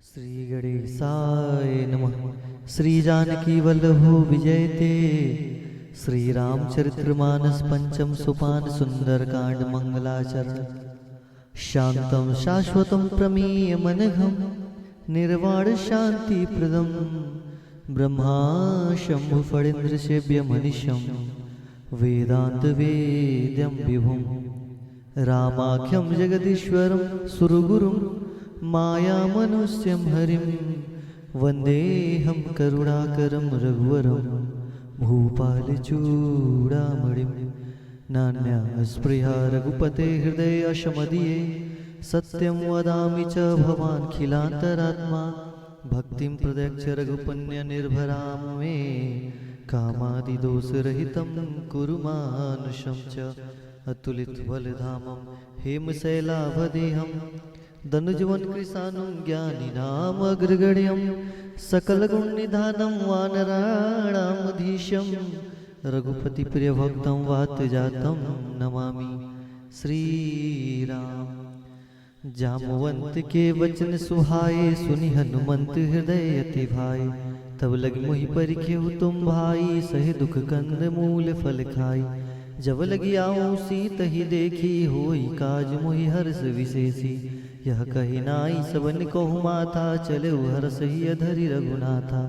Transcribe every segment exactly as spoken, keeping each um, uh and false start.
श्री गणेशाय नमः। श्री जानकी वल्लभो विजयते। श्री रामचरित्र मानस पंचम सोपान सुंदरकांड मंगलाचरण। शांतं शाश्वतं प्रमेयमनघं निर्वाण शांतिप्रदं ब्रह्मा शंभु फणींद्र सेव्य मनीषं वेदांत वेद्यं विभुं रामाख्यं जगदीश्वरं सुरगुरुं मायामनुष्यं हरिं वंदेऽहं करुणाकरं रघुवरं भूपाल चूड़ामणिं। नान्या स्पृहा रघुपते हृदये अशमदीये। सत्यं वदामि च भवान् खिलान्तरात्मा। भक्तिं प्रदयच्छ रघुपत्न्य निर्भरां मे। कामादिदोषरहितं कुरु मानुषं च। अतुलित बल धामं हेम शैलाभ देहं। दनुजवन कृशानुं ज्ञानिनां अग्रगण्यं। सकल गुण निधानं वानराणां धीशं। रघुपति प्रिय भक्तं वात जातं नमामि श्री राम। जामवंत के वचन सुहाए, सुनि हनुमंत हृदय अति भाए। तब लगी मोहि परिखेहु तुम भाई, सहे दुख कंद मूल फल खाई। जब लगी आऊं सीतहि देखी, होई काज मोहि हर्ष विशेषी। यह कहि नाई सबन कहु माथा, चलेउ हर्षहि अधरि रघुनाथा।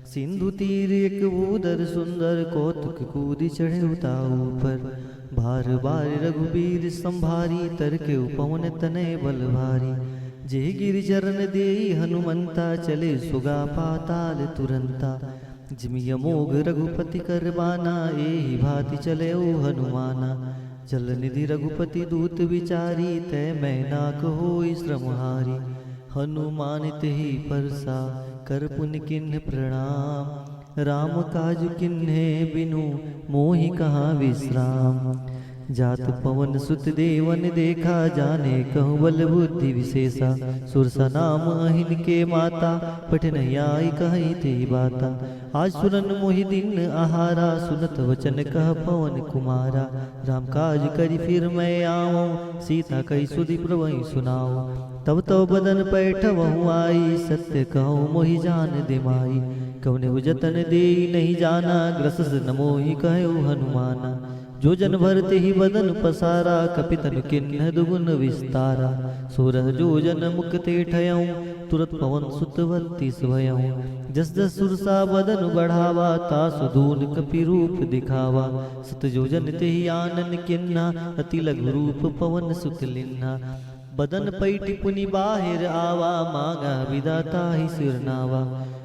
सिंधु तीर एक भूधर सुंदर, कौतुक कूदि चढ़ेउ ताहु पर। बार बार रघुबीर संभारी, तरकेउ पवन तनय बल भारी। जेहि गिरि चरण देई हनुमंता, चले सुगा पाताल तुरंता। जिमि अमोघ रघुपति कर बाना, एहि भाँति चलेउ हनुमाना। जल निधि रघुपति दूत विचारी, तय मैनाक होई श्रमहारी। हनुमान तेहि परसा कर पुनि किन्ह प्रणाम। राम काज किन्हे बिनु मोहि कहाँ विश्राम। जात पवन सुत देवन देखा, जाने कहु बल बुद्धि विशेषा। सुरसा नाम अहिन के माता, पठ नहीं आई कहई तेहि बाता। आज सुनन मोहि दीन आहारा, सुनत वचन कह पवन कुमारा। राम काज करि फिर मैं आवौं, सीता कहि सुधि प्रभु सुनावौं। तब तव बदन पैठवहु आई, सत्य कहौं मोहि जान दे माई। कवने जतन देई नहीं जाना, ग्रसस न मोहि कहेउ हनुमाना। जो जन भर तेहि बदन पसारा, कपि तनु किन्ह दुगुन विस्तारा। सोरह जो जन मुख ते ठयौं, तुरत पवन सुत बत्तीस भयौं। जस जस सुरसा बदन बढ़ावा, तासु दून कपि रूप दिखावा। सत जो जन तेहि आनन किन्हा, अति लघु रूप पवन सुत लिन्हा। बदन पैठि पुनि बाहिर आवा, माँगा बिदा ताहि सिर नावा।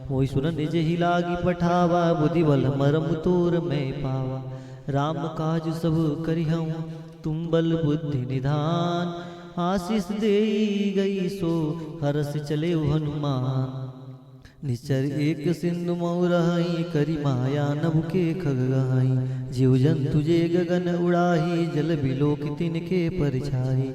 मोहि सुनन जेहि लागि पठावा, बुद्धि बल मरम तोर मैं पावा। राम काज सब करिहौं तुम बल बुद्धि निधान, आशीष देई गई सो हरष चलेउ हनुमान। निश्चर एक सिंधु मऊ रहई, करि माया नभ के खग गहई। जीव जंतु जे गगन उड़ाही, जल बिलोकि तिनके पर छाही।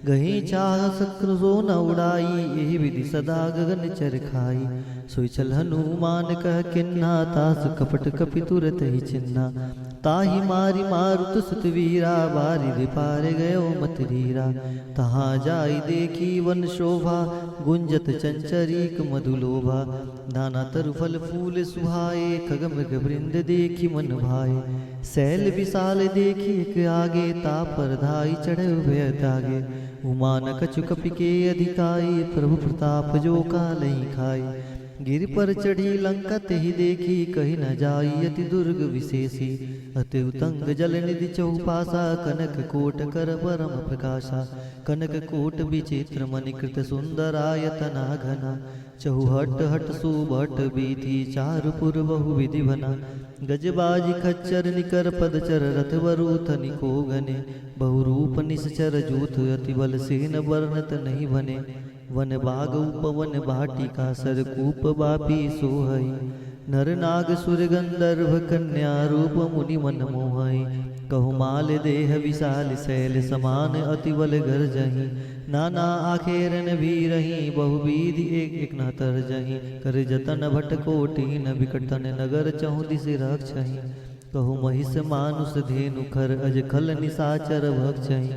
गही चाह शक्र सो न उड़ाई, एहि विधि सदा गगन चर खाई। सोई छल हनुमान कह किन्हा, तासु कपट कपि तुरत ही चिन्हा। ताहि मारि मारुत सुत वीरा, बारिधि पार गयो मत धीरा। तहाँ जाई देखी वन शोभा, गुंजत चंचरीक मधुलोभा। नाना तरु फल फूल सुहाए, खग मृग वृंद देखि मन भाए। सैल विशाल देखि एक आगे, ता पर धाई चढ़े उभय त्यागे। उमा न कछु कपि के अधिकाई, प्रभु प्रताप जो कालहि खाई। गिरि पर चढ़ी लंका तेहि देखी, कहि न जाई अति दुर्ग विशेषी। अति उतंग जल निधि चहुपासा, कनक कोट कर परम प्रकाशा। कनक कोट विचित्र मणि कृत सुंदरायतना घना। चहुहट हट शोभट वीथि, चारु पुर बहु विधि बना। गज बाजि खच्चर निकर पदचर, रथ वरूथ अनिको गने। बहुरूप निसचर जूथ, अति बल सेन बरनत नहीं बने। वन बाग उपवन बाटिका, सर कूप बापी सोहई। नर नाग सुर गंधर्व कन्या, रूप मुनि मन मोहई। कहु माल देह विशाल सैल समान, अति बल गर्जही। नाना आखेरन भीरही, बहुविधि एक एक न तर्जही। कर जतन भट कोटि न विकटन, नगर चहुदिस रक्षही। कहु महिष मानुष धेनु खर, अज खल निशाचर भक्षही।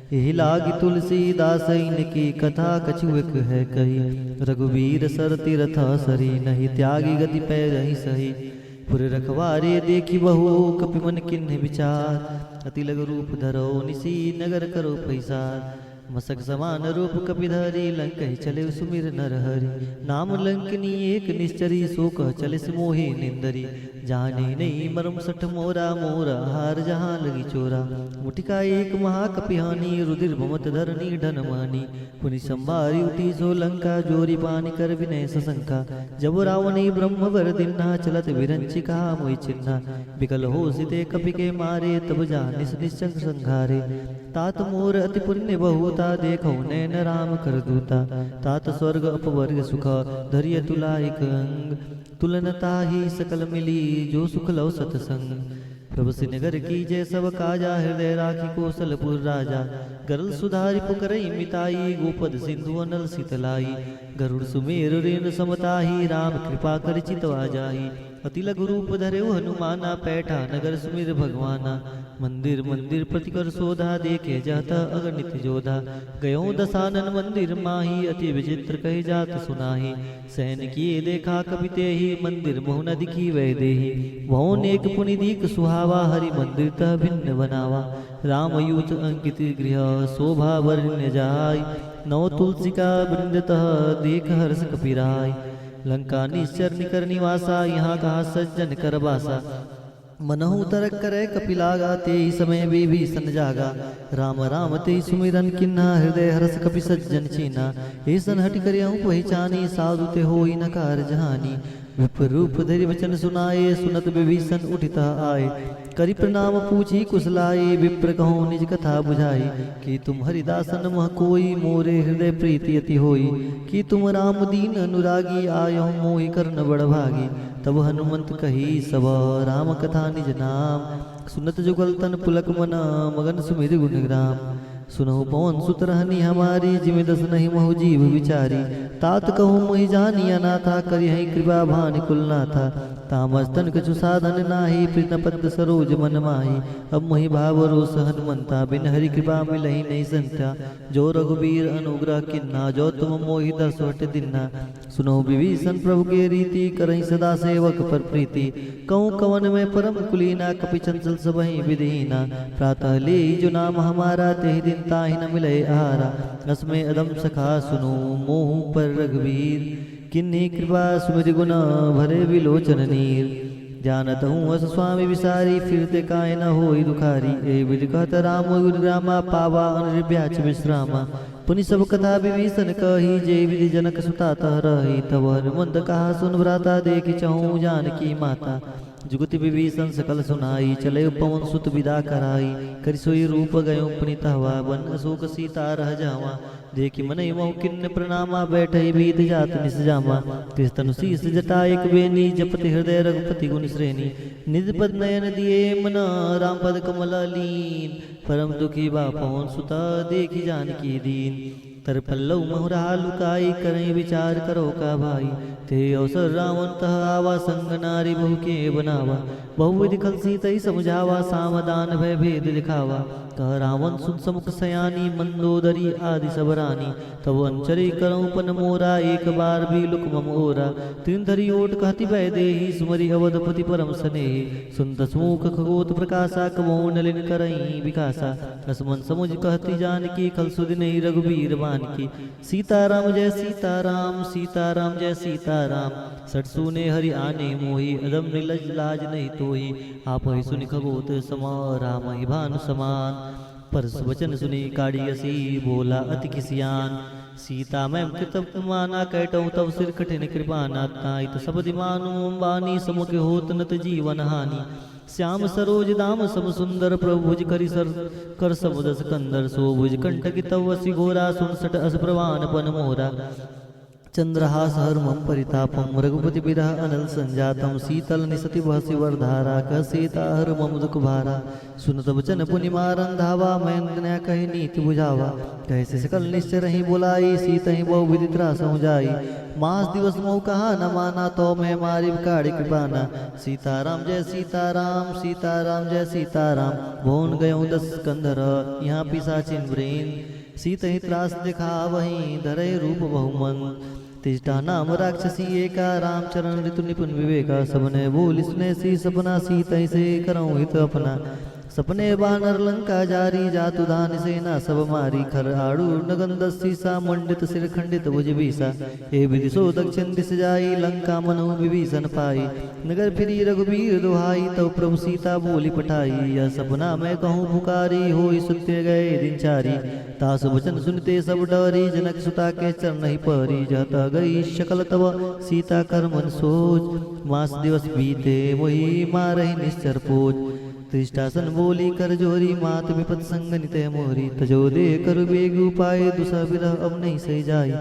एहि लागि तुलसीदास इनकी कथा कछुएक है कही। रघुबीर सर तीरथ सरी नहीं त्यागी गति पैरहि सही। पुर रखवारे देखि बहु कपि मन किन्ह विचार। अति लघु रूप धरो निसि नगर करो पैसार। मसक समान रूप कपि धरी लंकहि चले सुमिर नर हरि। नाम लंकिनी एक निश्चरी सो कह चलिस मोहि निंदरी। जाने नहीं मरम सठ मोरा मोरा हार जहाँ लगी चोरा। मुटिका एक महाकपिहानी रुधिर भमत धरनी ढन मानी। पुनि संभारी उठी सो लंका जोरी पानी कर विनय सशंका। जब रावणी ब्रह्म वर दिन्हा चलत विरंचिका मोहि चिन्हा। विकल हो सिते कपि के मारे तब जा निस निशंक संघारे। तात मोर अति पुण्य बहुता देखो नैन राम कर दूता। तात स्वर्ग अपवर्ग सुख धरिय तुला एक अंग। तुलनता ही सकल मिली जो सुख लव सतसंग। प्रभु सिनगर कीजे सब काजा हृदय राखी कोसलपुर राजा। गरल सुधारि पुकरई मिताई गोपद सिंधु अनल सितलाई। गरुड़ सुमेरु रेनु समताही राम कृपा करि चितवा जाही। अति लघु रूप धरेउ हनुमाना पैठा नगर सुमिर भगवाना। मंदिर मंदिर प्रतिकर सोधा देखे जात अगणित जोधा। गयो दसानन मंदिर माही अति विचित्र कहि जात सुनाही। सैन किए देखा कपि तेहि मंदिर मोहु न दिखी वै देहि। वहु नेक पुनि दीक सुहावा हरि मंदिर तह भिन्न बनावा। राम यूथ अंकित गृह सोभा वरन्य जाय। नव तुलसिका वृंद तह देख हर्ष कपि राय। लंका निश्चर निकर निवासा यहाँ कहा सज्जन कर बासा। मनहु तरक करे कपि लागा तेहि समय विभीषण जागा। राम राम तेहि सुमिरन किन्हा हृदय हर्ष कपि सज्जन चीन्हा। एसन हटि करियहु पहिचानी साधु ते होई न कारज हानि। विप्र रूप धरि वचन सुनाए सुनत विभीषण उठि तह आए। करि प्रणाम पूछी कुशलाए विप्र कहूँ निज कथा बुझाई। कि तुम हरिदासन मह कोई मोरे हृदय प्रीति अति होई। कि तुम राम दीन अनुरागी आयहु मोहि करन बड़ भागी। तब हनुमंत कही सब राम कथा निज नाम। सुनत जुगल तन पुलक मन मगन सुमिरि गुण ग्राम। सुनहु पवन सुत रहनी हमारी जिमि दस नहीं महु जीव विचारी। तात कहूँ मोहि जानी अनाथा करिहैं कृपा भानि कुलनाथा। तामस तन कछु साधन नाही प्रीतम पद सरोज मन माही। अब मोहि भाव रोष हनुमंता बिन हरि कृपा मिलही नहीं संता। जो रघुबीर अनुग्रह किन्हा जो तुम मोहि दरसु हटि दिन्हा। सुनहु विभीषण प्रभु के रीति करहिं सदा सेवक पर प्रीति। कहूँ कवन में परम कुलीना कपि चंचल सबहिं विधिहीना। प्रातः लेइ जो नाम हमारा तेहि दिन ताहि न मिलइ आहारा। अस में अधम सखा सुनो मोहु पर रघुबीर। किन्हीं कृपा सुमिरि गुन भरे विलोचन नीर। जानत हूँ अस स्वामी विसारी फिरते काहे न होई दुखारी। ए विधि कहत राम गुण ग्रामा पावा अनिर्व्याच विश्रामा। पुनि सब कथा विभीषण कही, जे विधि जनक सुता तह रही। तब हनुमंत कहा सुन भ्राता, देखि चहूँ जानकी माता। जुगति विभीषण सकल सुनाई, चले पवन सुत विदा कराई। करि सोई रूप गयो पुनि तहवा, वन अशोक सीता रह जावा। देखि मनहि महु किन्न प्रणामा, बैठई बीत जात निस जामा। तिस तनु सीस जटा एक बेनी, जपति हृदय रघुपति गुण श्रेणी। निज पद नयन दिए मन, राम पद कमल लीन। परम दुखी बा पवन सुता, देखि जानकी दीन। तर पल्लव महु रहा लुकाई, करई विचार करो का भाई। ते अवसर रावण तह आवा, संग नारी बहु के बनावा। बहुविधि खल सीतई समुझावा, साम दान भय भेद दिखावा। कह रावण सुन समुख सयानी, मंदोदरी आदि सब रानी। तब अनुचरी करऊं पन मोरा, एक बार भी लुक मम ओरा। तीन धरी ओट कहति वैदेही, सुमरि अवधपति परम सनेही। सुनत सुमुख खगोत प्रकासा, कबहु नलिन करई विकासा। अस मन समुझ कहति जानकी, खल सुधि नहीं रघुबीर बानकी। सीताराम जय सीताराम, सीताराम जय सीताराम। सठ सूने हरि आने मोही, अधम निलज लाज नहीं तोही। आपहि सुनि खगोत सम, रामहि भानु समान। परस वचन सुनि काढ़ी असी, बोला अति किसियान। सीता मैम कृत माना, कैटहु तव सिर कठिन कृपा नाथ। ताहि त सब दिमानु मम बानी, समुख होत नत जीवन हानि। श्याम सरोज दाम सम सुंदर, प्रभु भुज करि सर, कर सम दस कंदर। सो भुज कंटकि तव असि घोरा, सुन सठ अस प्रमाण पन मोरा। चंद्रहास हर मम परितापम रघुपति विरह अनल संजातम। शीतल निसति बहसि वर धारा कह सीता हर मम दुख भारा। सुनत वचन पुनि मारन धावा मैं नया कहि नीति बुझावा। कहि सकल निश्चर ही बोलाई सीतहि बहु विधि त्रासहु जाई। मास दिवस मोह कहा न माना तो मैं मारी काढ़ि कृपाना। सीताराम जय सीताराम सीताराम जय सीताराम। भुवन गयउ दस कंधर यहाँ पिशाचिन वृंद। सीतहि त्रास देखावहि धरहि रूप बहुमंद। तिष्टा नाम राक्षसी एका रामचरण ऋतु निपुण विवेका। सबने बोलि सुनेसि सपना सीतहि से करउँ हित अपना। सपने बानर लंका जारी जातु दानि सेना सब मारी। खर आड़ू नगन दस सीसा मंडित सिर खंडित भुज बीसा। ए विधि सो दक्षिण दिस जाई लंका मनहु विभीषण पाई। नगर फिरी रघुबीर दुहाई तब प्रभु सीता बोलि पठाई। यह सपना मैं कहूँ पुकारी होई सुत्य गए दिन चारी। तासु वचन सुनते सब डरी जनक सुता के चरणहि परी। जहतह गई सकल तब सीता कर मन सोच। मास दिवस बीते मोहि मारहि निश्चर पोच। त्रिष्टासन बोली कर जोरी मात विपत संगनि तह मोरी। तजो देह करु बेग उपाय दुसह विरह अब नहीं सहि जाई।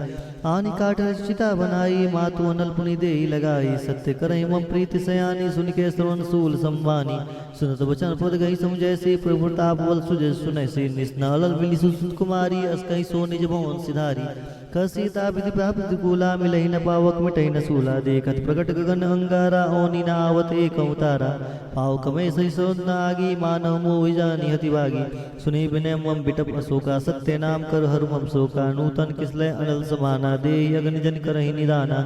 आनि काठ चिता बनाई मातु अनल पुनि देई लगाई। सत्य करहि मम प्रीति सयानी सुनिके श्रवण सूल संवानी। सुनत वचन पद गई समुझैसी प्रभु प्रताप बल सुजै सुनैसी। निस न अनल मिली सुत कुमारी अस कहि सो निज भवन सिधारी। कह सीता विधि प्राप्त कुला मिलहि न पावक मिटहि न सूला। देखत प्रगट गगन अंगारा ओनि न आवत एकउ तारा। पावक मय सहि सो न आगी मानव मोहि जानि हति भागी। सुनि विनय मम बिटप अशोका सत्य नाम कर हर मम शोका। नूतन किसलय अनल समाना देहि अग्नि जनि करहि निदाना।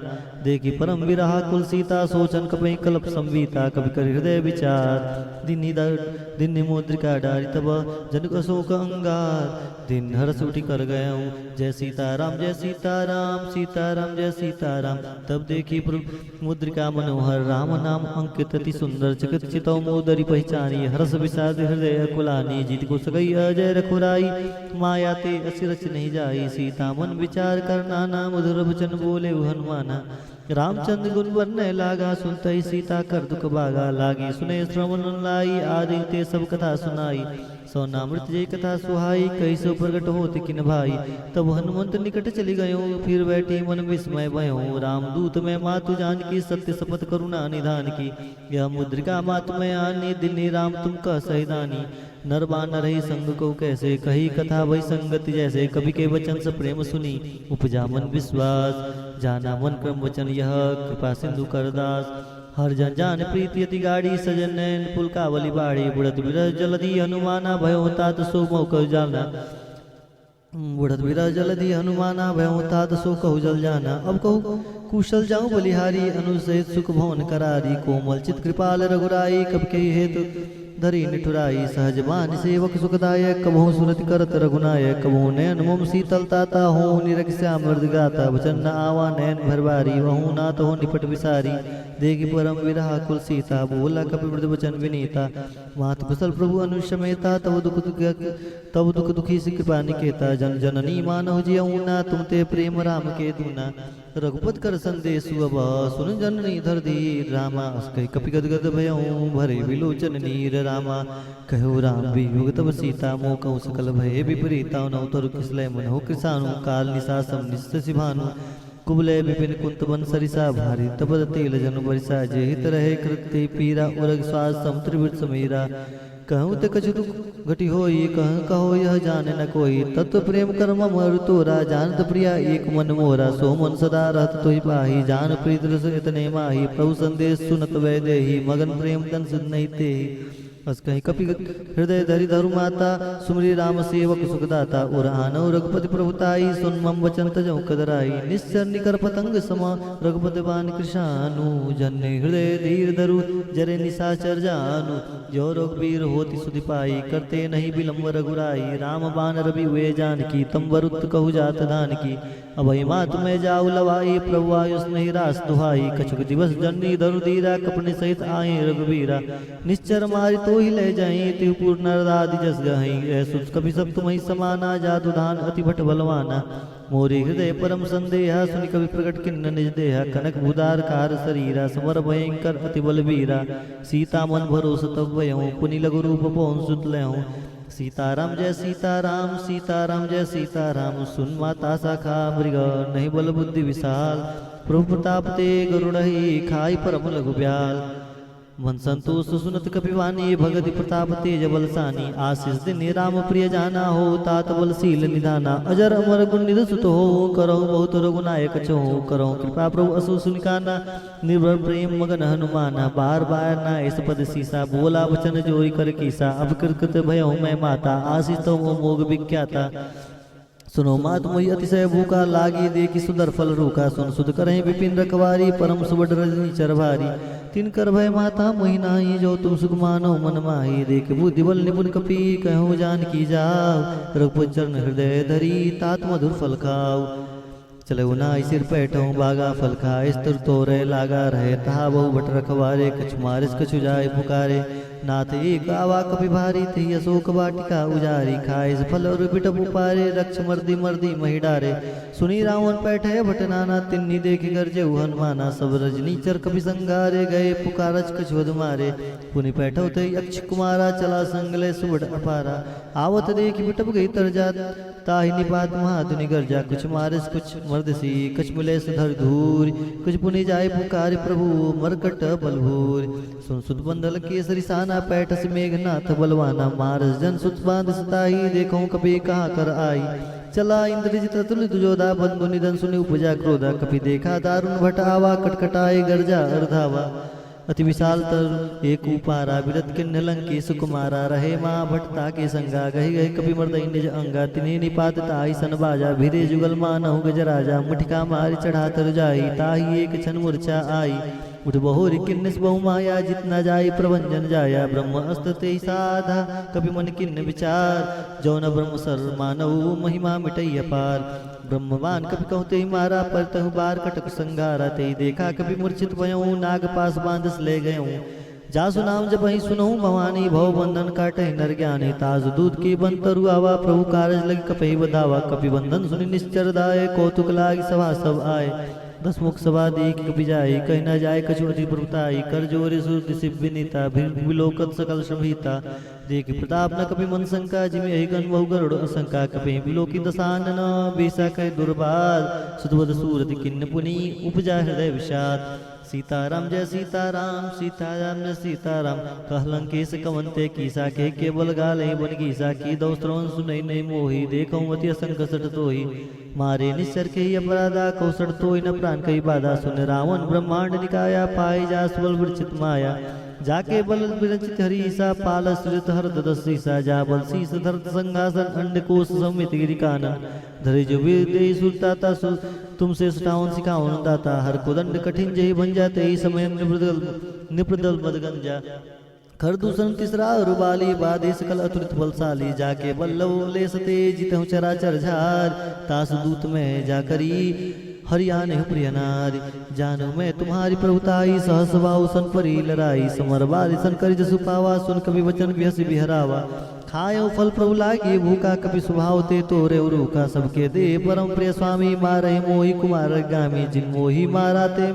देखि परम विरहाकुल सीता सोचन कपहि कलप संवीता। कपि करि हृदय विचार दिन्हि दा-, दिन्हि मुद्रिका डारि तब जनिक अशोक अंगार। दिन हरष उठि कर गयउ जय सीताराम जय सीताराम सीताराम जय सीताराम। तब देखि प्रभु मुद्रिका मनोहर राम नाम अंकित अति सुंदर। चकित चितउ मोदरि पहिचानी हरष विषाद हृदय अकुलानी। जीतिकु सकहि अजय रघुराई माया ते असिरच नहीं जाई। सीता मन विचार कर नाना मधुर वचन बोले हनुमाना। रामचंद्र गुन बरनय लागा सुनतहि सीता कर दुख भागा। लागी सुनय श्रवण लाई आदि ते सब कथा सुनाई। सो नामृत जे कथा सुहाई कहि सो प्रगट होत किन भाई। तब हनुमंत निकट चलि गयउ फिर बैठी मन विस्मय भयउ। रामदूत मय मातु जानकी सत्य सपथ करुणा निधान की। यह मुद्रिका मातु मय आनी दिन्हि राम तुम कह सहिदानी। नर बानर ही संग को कैसे कही कथा भई संगति जैसे। कवि के वचन सब प्रेम सुनी उपजा मन विश्वास। जाना मन क्रम वचन यह कृपा सिंधु कर दास। हर जन जान प्रीति अति गाढ़ी सजन नयन पुलकावली बाढ़ी। बुढ़त विरह जलधि हनुमाना भयो तात सो मोह कह जाना। बुढ़त विरह जलधि हनुमाना भयउ तात सो कहु जल जाना। अब कहु कुशल जाउ बलिहारी अनुज सहित सुख भवन करारी। कोमल चित कृपाल रघुराई कब के हेतु धरी निठुराई। सहज बानि सेवक सुखदायक कबहु सुरति करत रघुनायक। कबहु नयन मम शीतल ताता होउ निरख श्याम मृदु गाता। वचन न आवा नयन भर बारी वहु नाथ हो निपट विसारी। देखि परम विरहाकुल सीता बोला कपि मृदु वचन विनीता। मात कुशल प्रभु अनुज समेता तब दुख दुख तब दुख दुखी सि कृपा निकेता। जन जननी मानहु जियउ ना तुम ते प्रेम राम के दूना। रघुपति कर संदेसु अब सुन जननी धर धीर रामा। अस कहि कपि गद गद भयउ भरे विलोचन नीर रामा। कह्यो राम वियोग तब सीता मोह कहु सकल भय विपरीता। नव तरु किसलय मनहु कृशानु काल निशा सम निशि शशि भानु। कुबलय विपिन कुंत बन सरिसा भारी तपत तेल जनु बरिसा। जे हित रहे कृत ते पीरा उरग स्वाद सम त्रिविध समीरा। कहूँ ते कछु दुख घटि होई, कहूँ कहो यह जाने न कोई। तत्व प्रेम कर मम अरु तोरा, जानत प्रिया एक मन मोरा। सो मन सदा रहत तुहि पाही, जान प्रीत रस इतने माही। प्रभु संदेश सुनत वैदेही, मगन प्रेम तन सित नहीं तेही। अस कहि कपि हृदय धरि धरु माता, सुमिरि राम सेवक सुखदाता। उर आनउ रघुपति प्रभु ताई, सुन मम वचन तजउ कदराई। निश्चर निकर पतंग समा, रघुपति बान कृशानु। जन हृदय धीर धरु, जरे निशाचर जानु। जो रघुबीर होति सुधि पाई, करते नहीं विलंब रघुराई। राम बान रवि हुए जानकी, तम वरुत कहु जात धानकी। अबहि मातु मय जाउ लवाई, प्रभु आयुष नहीं रास दुहाई। कछुक दिवस जननी धरु धीरा, कपनि सहित आए रघुबीरा। निश्चर मारि तोहि लय जाई, तिहुपुर नरदादि जस गहई। ऐ सुत कपि सब तुम्हहि समाना, जादु धान अति भट बलवाना। मोरि हृदय परम संदेहा, सुनि कपि प्रगट किन्न निज देहा। कनक भुदार कार सरीरा, समर भयंकर अति बलबीरा। सीता मन भरोस तब भयउ, पुनि लघु रूप पवन सुत लयउ। सीताराम जय सीताराम, सीताराम जय सीताराम। सुन माता शाखा मृग, नहीं बल बुद्धि विशाल। प्रभु प्रताप ते गरुड़हि, खाई परम लघु ब्याल। मन संतोष सुनत कपिवानी, भगति प्रताप तेज बलसानी। आशीष दीन्हि राम प्रिय जाना, हो तात बल शील निधाना। अजर अमर गुण निधि सुत हो, करहु बहुत रघुनायक छहो। करहु कृपा प्रभु असु सुनिकाना, निर्भर प्रेम मगन हनुमाना। बार बार नाइस पद सीसा, बोला वचन जोई कर कीसा। अब कृत कृत भयउ मैं माता, आशीष तव मोग विख्याता। सुनो मात मोहि अतिशय भूखा, लागी देखि सुंदर फल रूखा। सुन सुत करहिं विपिन रखवारी, परम सुबड रजनी चर भारी। तिनकर भय माता मोहि नाहीं, जो तुम सुख मानो मन माही। देखि बुद्धि बल निपुन कपि, कहउँ जानकी जाव। रघुपति चरण हृदय धरी, तात मधुर फल खाव। चलउ नाइ सिर पैठउँ बागा, फल खाइस तुर तोरे लागा। रहे तहा बहु भट रखवारे, कछु मारिस कछु जाइ पुकारे। नाथ एक आवा कपि भारी, तेहि अशोक वाटिका उजारी। खाइस फल अउर बिटप उपारे, रक्ष मरदि मरदि महि डारे। सुनि रावण पैठे भट नाना, तिन्हि देखि गरजेउ हनुमाना। सब रजनीचर कपि संघारे, गए पुकारस कछु अधमारे। पुनि पैठउ तेहि अक्ष कुमारा, चला संग लय सुबड अपारा। आवत देखि बिटप गई तर जात, ताहि निपात महाधुनि गर्जा। कुछ मारिस कुछ मरदिसि, कुछ मिलेस धरि धूरि। कुछ पुनि जाइ पुकारि प्रभु, मरकट बल भूरि। सुन सुत बंधल केसरि साना, पैठसि मेघनाथ बलवाना। मारिस जन सुत बाँधिस ताहि, देखउँ कपि कहाँ कर आई। चला इंद्रजित अतुलित जोधा, बंधु निधन सुनि उपजा क्रोधा। कपि देखा दारुन भट आवा, कटकटाए गर्जा अर धावा। अति विशाल तरु एक उपारा, बिरत किन्ह लंकेस कुमारा। रहे महा भट ताके संगा, गहि गहि कपि मरदइ निज अंगा। तिन्हि निपात ताहि सन बाजा, भिरे जुगल मानहु गजराजा। मुठिका मारि चढ़ा तरु जाहि, ताहि एक छन मूर्छा आई। उठ बहोरि किन्हिस बहु माया, जित न जाइ प्रभंजन जाया। ब्रह्म अस्त्र तेहि साधा, कपि मन किन्ह विचार। जौन ब्रह्म सर मानहु, महिमा मिटइ अपार। ब्रह्म बान कपि कहु तेहि मारा, परतहु बार कटक संघारा। तेहि देखा कपि मूर्छित भयउ, नाग पास बाँधिस लइ गयउ। जासु नाम जपहिं सुनहु भवानी, भव बंधन काटहिं नर ज्ञानी। तासु दूत के बन तरु आवा, प्रभु कारज लगी कपहि बधावा। कपि बंधन सुनि निश्चर दाए, कौतुक लागि सभा सब आए। दस मुख सभा देखि कपि जाहि, कहि न जाए कछु अति प्रभु ताहि। कर जोरि सुर दिसि विनीता, भृगु बिलोकत सकल श्रम हीता। देखि प्रताप न कपि मन शंका, जिमि अहिगन बहु गरुड़ असंका। कपि बिलोकि दसानन, बेसा कहे दुर्बाध। सुतवत सूरति किन्न पुनि, उपजा हृदय विषाद। सीताराम जय सीताराम, सीताराम जय सीताराम। कह लंकेस कवन ते कीसा, केहि केवल गालहिं बन गीसा। कीदउ श्रवण सुनइ नहिं मोहि, देखउ अति असंक सठ तोहि। मारे निश्चर केहि अपराधा, कउ सठ तोहि न प्रान कहि बाधा। सुन रावण ब्रह्मांड निकाया, पाइ जासु बल विरचित माया। जाके बल विरचित हरि ईसा, पालस सृजत हरत दस सीसा। जा बल सीस धरत संघासन, अंडकोष समेत गिरि कानन। धरे जो वीर देहि सुर ताता सु-, तुम से सठावन सिखावन दाता। हर कोदंड कठिन जेहि भंजा, तेहि समय नृपदल, नृपदल मद गंजा। खर दूषण तिसरा अरु बाली, बाधे सकल अतुलित बलशाली। जाके बल्लव लेस तेज जितहु चराचर झार, तासु दूत महि जा करी हरि आनेहु प्रिय नारी। जानहु मैं तुम्हारी प्रभुताई, सहस बाहु सन परी लराई। समर बारि सन करि जसु पावा, सुन कपि वचन बिहसि बिहरावा। खायउ फल प्रभु लागे भूखा, कपि सुभाव ते तोरेउ रूखा। सबके देह परम प्रिय स्वामी, मारहिं मोहि कुमार गामी। जिन मोहि मारा ते,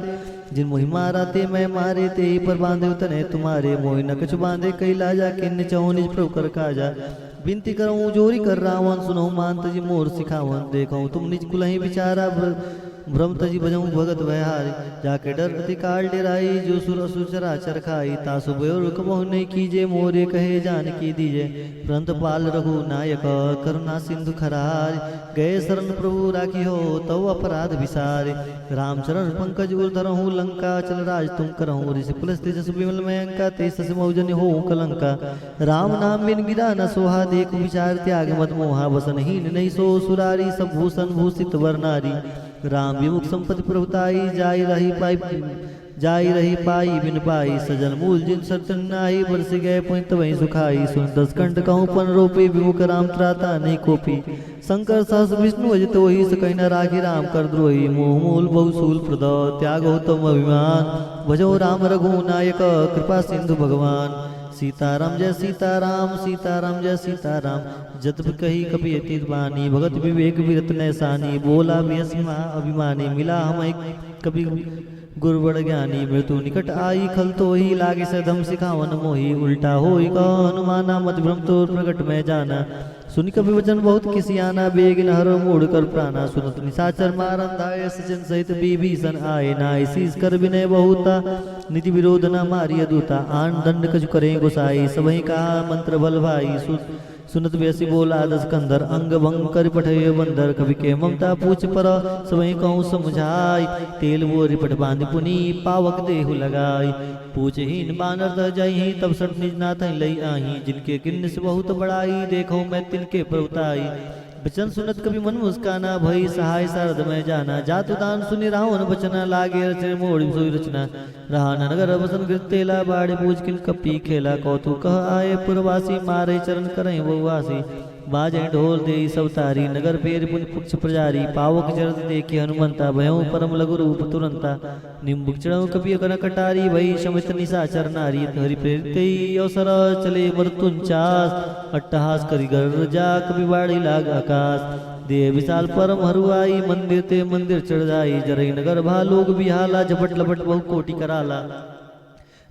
जिन मोहि मारा ते मैं मारे, तेहि पर बाँधेउ तनय तुम्हारे। मोहि न कछु बाँधे कहि लाजा, किन्न चहु निज प्रभु कर काजा। बिनती करउँ जोरि कर रावण, सुनहु मात तजि मोर सिखावन। देखउ तुम निज कुलहिं बिचारा, भ्र-, भ्रम तजि भजउँ भगत भयहारी। जाके डर अति काल डेराई, जो सुर असुर चराचर खाई। तासु बयो रोग मोहि नहिं कीजे, मोरे कहे जानकी दीजे। प्रंत पाल रघु नायक, करुणा सिंधु खरारि। गए शरण प्रभु राखिहउ, तव अपराध बिसारि। राम चरण पंकज उर धरहु, लंका चल राज तुम करहु। ऋषि पुलस्त्य जस विमल मयंका, तेहि ससि मउ जनि होउ कलंका। राम नाम बिन गिरा न सोहा, देखु बिचार त्याग मत मोहा। बसन हीन नहिं सोउ सुरारी, सब भूषण भूषित वर नारी। राम विमुख संपत्ति प्रभुताई, जाइ रहि पाइ, जाइ रहि पाइ बिन पाइ। सजल मूल जिन सर तन नाही, बरसि गए पुनि तबहिं सुखाई। सुन दस कंठ कहउँ पन रोपी, विमुख राम त्राता नहीं कोपी। शंकर सहस विष्णु अजित होई, सकहि न राखि राम कर द्रोही। मोह मूल बहु शूल प्रद, त्यागहु तम अभिमान। भजउ राम रघु नायक, कृपा सिंधु भगवान। सीताराम जय सीताराम, सीताराम जय सीताराम। जत कही कपि अतीत बानी, भगत विवेक विरत नय सानी। बोला बिहसि महा अभिमानी, मिला हमहिं कपि गुरु बड़ ज्ञानी मृत्यु निकट आई, खल तो ही लागे सधम सिखावन मोही। उल्टा होई कहो हनुमाना, मति भ्रम तोर प्रगट में जाना। सुनि कपि वचन बहुत किसियाना, बेगिन हरो मूढ़ कर प्राना। सुनत निशाचर मारन धाये, सचिन सहित विभीषण आए। नाहि शीस कर विनय बहुता, नीति विरोध न मारिय दूता। आन दंड कछु करें गोसाई, सबहि कहा मंत्र बल भाई। सु-, सुनत बेसी बोला दस कंधर, अंग भंग करि पठयो बंदर। कपि के ममता पूछ पर, सबहि कहूँ समुझाई। तेल बोरि पट बांधि पुनि, पावक देहु लगाई। पूछहिन बानर तह जाइहीं, तब सठ निज नाथहि लई आहीं। जिनके किन्नस बहुत बड़ाई, देखो मैं तिनके प्रभुताई। वचन सुनत कपि मन मुस्काना, भई सहाय सारद में जाना। जातु दान सुनि रावण बचना, लागे रचन मोड़ि सोई रचना। रहा न नगर बसन गृह तेला, बाढ़ि बूझ किन कपि खेला। कौतुक कह आए पुरवासी, मारे चरण करें बहुवासी। बाजे ढोल देई सब तारी, नगर फेर पुनि पक्ष प्रजारी। पावक जरत देखि हनुमंता, भयउ परम लघु रूप तुरंता। निम्बुक चढ़उ कपि अकन कटारी, भई समेत निशाचर नारी। हरि प्रेरित ही अवसर चले मरुतुंचास, अट्टहास करि गर्जा कपि बाढ़ि लाग आकाश। देह विशाल परम हरुआई, मंदिर ते मंदिर चढ़ जाई। जरई नगर भा लोग बिहाला, झपट लपट बहु कोटि कराला।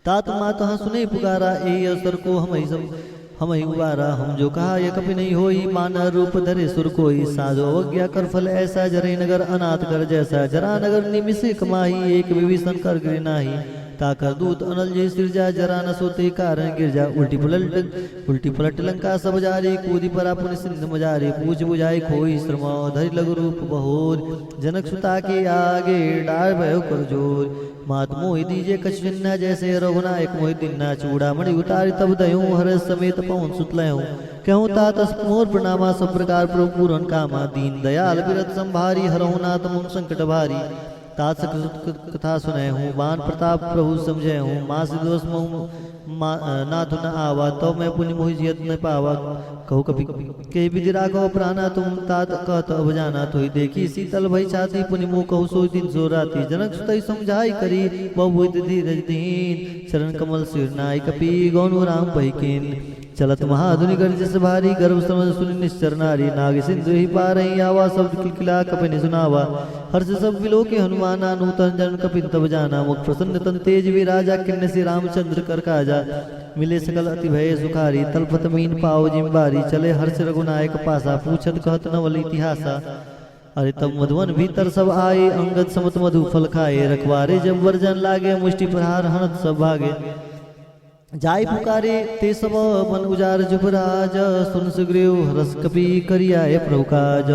तात मातु सुनइ पुकारा, ए अवसर को हमहि सब हमहि उबारा। हम जो कहा यह कपि नहीं होई, मानव रूप धरे सुर कोई। साधु अवज्ञा कर फल ऐसा, जरई नगर अनाथ कर जैसा। जरा नगर निमिष एक माही, एक विभीषण कर गिर नाही। ताकर दूत अनल जे सिरजा, जरा न सोते कारण गिरजा। उल्टी पलट, उल्टी पलट लंका सब जारी, कूदि परा पुनि सिंध मजारी। पूछ बुझाई खोई श्रम, धरि लघु रूप बहोर। जनक सुता के आगे, डार भयो कर जोर। मात मोहि दीजे कछु चिन्हा, जैसे रघुनायक मोहि दीन्हा। चूड़ामणि उतारि तब दयउँ, हर्ष समेत पवन सुत लयउँ। कहउँ तात अस मोर प्रणामा, सब प्रकार प्रभु पूरन कामा। दीन दयाल विरत संभारी, हरहु नाथ मम संकट भारी। तात सक-, कथा सुनयहु, बान प्रताप प्रभु समझयहु। मास दिवस महु मा-, नाथ न आवा, तव मैं पुनि मोहि जियत न पावा। कहु कपि के विधि राखो प्राना, तुम तात कहत अब जाना। तोहि देखि शीतल भई छाती, पुनि मुँह कहु सोई दिन सो राती। जनक सुतहि समझाई करी, बहु विधि धीरज दीन। चरण कमल सिर नाई कपि, गौनु राम पहिकीन। चलत महाधुनि गरज जस भारी, गर्भ समझ सुनि निश्चर नारी। नागि सिंधु एहि पारहि आवा, शब्द किलकिला कपिनि सुनावा। हर्ष सब विलोकि हनुमाना, नूतन जन्म कपिन तब जाना। मुख प्रसन्न तन तेज विराजा, किन्नसि रामचंद्र कर काजा। मिले सकल अति भये सुखारी, तलफत मीन पाव जिम बारी। चले हर्ष रघुनायक पासा, पूछत कहत नवल इतिहासा। अरे तब मधुवन भीतर सब आए, अंगद समत मधु फल खाए। रखवारे जब वर्जन लागे, मुष्टि प्रहार हनत सब भागे। जाय पुकारे ते सब मन उजारि जुवराज, सुनि सुग्रीव हरषि कपि करि आए प्रभु काज।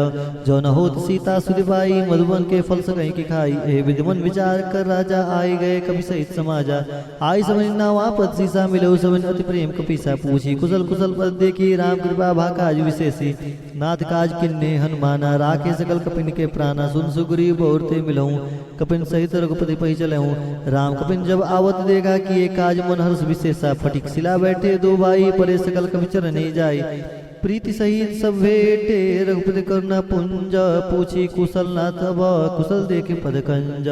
जो न होत सीता सुधि पाई, मधुवन के फल सकहि कि खाई। एहि विधि मन विचार कर राजा, आइ गए कपि सहित समाजा। आइ सबहिन नावा पद सीसा, मिलउ सबहिन अति प्रेम कपीसा। पूछी कुसल कुसल पद देखी, राम कृपा भा काज विसेसी। नाथ काज किन्ने हनुमाना, राखे सकल कपिन के प्राना। सुनि सुग्रीव बहुर ते मिलउँ, कपिन सहित रघुपति पहि चलउँ। राम कपिन जब आवत देखा, किए काज मन हर्ष विसेसा। फटिक सिला बैठे दो भाई, परे सकल कपि चरनि जाई। प्रीति सहित सब भेटे रघुपति करुणा पुंज, पूछी कुसल नाथ अब कुसल देखि पद कंज।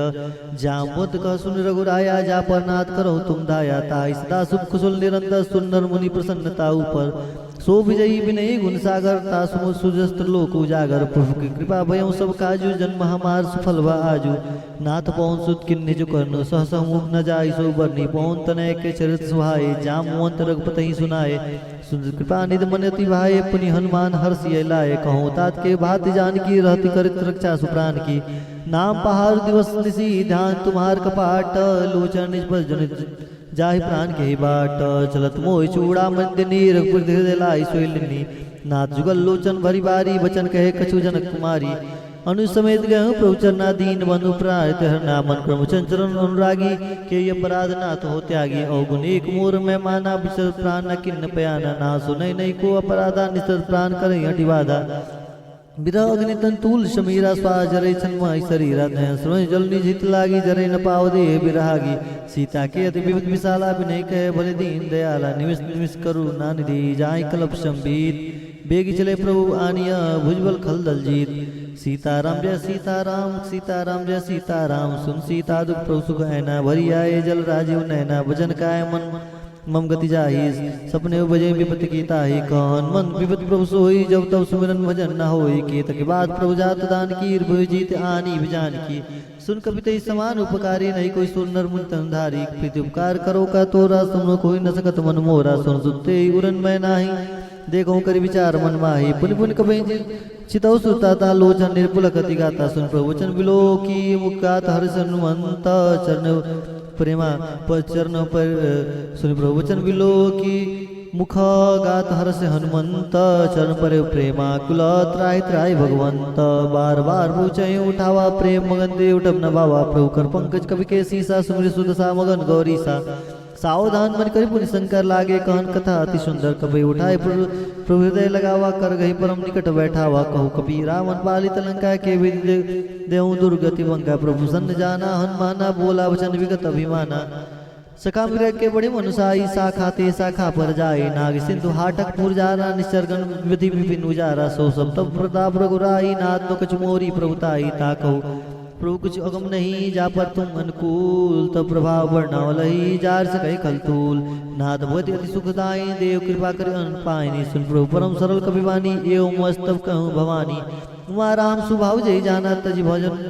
जामवंत कह सुनि रघुराया, जा पर नाथ करहु तुम दाया। ताहि सदा सुख कुसल निरंतर, सुनि नर मुनि प्रसन्नता ऊपर। सो विजई विनई गुण सागर, ताहि सम सुजस त्रिलोक उजागर। प्रभु की कृपा भयउ सब काजु, जन्म हमार सुफल भा आजु। नाथ पवन सुत किन्ने जो करनु, सहसहु मुख न जाइ सो बरनी। पवन तनय के चरित सुहाए, जामवंत रघुपतहि सुनाए। सुनि कृपा निधि मन अति भाए, पुनि हनुमान हरषि यहि लाए। कहउँ तात के भाँति जानकी, रहति करित रक्षा सुप्रान की। नाम पहार दिवस निसि ध्यान तुम्हार कपाट, लोचन निज पर जनित जाहि प्रान केहि बाट। चलत मोहि चूड़ामणि दिन्ही, रघुपति हृदय लाइ सोइ लिन्ही। नाथ जुगल लोचन भरि बारी, बचन कहे कछु जनक कुमारी। अनुज समेत गयहुँ प्रभु चरना, दीन बंधु प्राण हरना। मन क्रम चंचल अनुरागी, केइ अपराध नाथ हो त्यागी। अवगुण एक मोर महि माना, बिसरत प्रान न किन्न पयाना। नासो नहिं नहिं को अपराधा, निसरत प्रान करहिं हठि बाधा। बिरह अग्नि तन तूल समीरा, श्वास जरे छन माहि सरीरा। नयन श्रोणि जल निज हित लागी, जरे न पाव देह बिरहागी। सीता केहि अति विविध विशाला, बिनहि कहे भले दीन दयाला। निमिष निमिष करुणा निधि, जाहि कल्प संभीत। बेगि चले प्रभु आनिया, भुजबल खल दल जीत। सीताराम जय सीताराम, सीताराम जय सीताराम। सुनि सीता दुख प्रभु सुख ऐना, भरि आए जल राजीव नैना। बचन कहे मन मम गति जाहि, सपने उपजे विपत की ताहि। कह हनुमंत विपत प्रभु सोई, जब तब सुमिरन भजन न होई। केतकी बात प्रभु जात दानकी, भुइ जीत आनी भी जानकी। सुन कपि तेहि समान उपकारी, नहीं कोई सुर नर मुनि तन धारी। प्रीति उपकार करो का तोरा, सुनो कोई न सकत मन मोरा। सुन सुत तेहि उरन मैं नाही, देखो करि विचार मन माही। पुनि पुनि कपि चितौ सुरता, ता लोचन निरपुलक अति गाथा। सुन प्रभु वचन विलोकी, मुख गात हर्ष हनुमंत। चरण प्रेमा प-, चरण पर, सुनि प्रभु वचन विलोकी, मुख गात हर्ष हनुमंत। चरण परे प्रेमाकुल, त्राहि त्राहि भगवंत। बार बार पूछे उठावा, प्रेम मगन दे उठब न बावा। प्रभु कर पंकज कपि केसीसा, सुमिरि सुदसा मगन गौरीसा। सावधान मन करि पुनि शंकर लागे, कहन कथा अति सुंदर। कपि उठाए प्रभु, प्रभु हृदय लगावा, कर गहि परम निकट बैठावा। कहु कपि रावण पालित लंका, केहि विधि दे-, देहु दुर्गति बंका। प्रभु प्रसन्न जाना हनुमाना, बोला वचन विगत अभिमाना। सखा मृग के बड़ी मनुसाई, शाखा ते शाखा पर जाई। नाग सिंधु हाटक पुर जारा, निश्चर गण विधि विपिन उजारा। सो सब तप प्रताप रघुराई, नाथ न कछु मोरी प्रभुताई। ता कहु प्रभु कुछ अगम नहीं, जा पर तुम अनुकूल। तब प्रभाव वर्णावलही, जार सकहि खल तूल। नाथ भगवती अति सुखदाई, देव कृपा करि अनंत पाइनी। सुन प्रभु परम सरल कपि बानी, एव मस्तव कहु भवानी। उमा राम सुभाव जय जाना, तजि भजन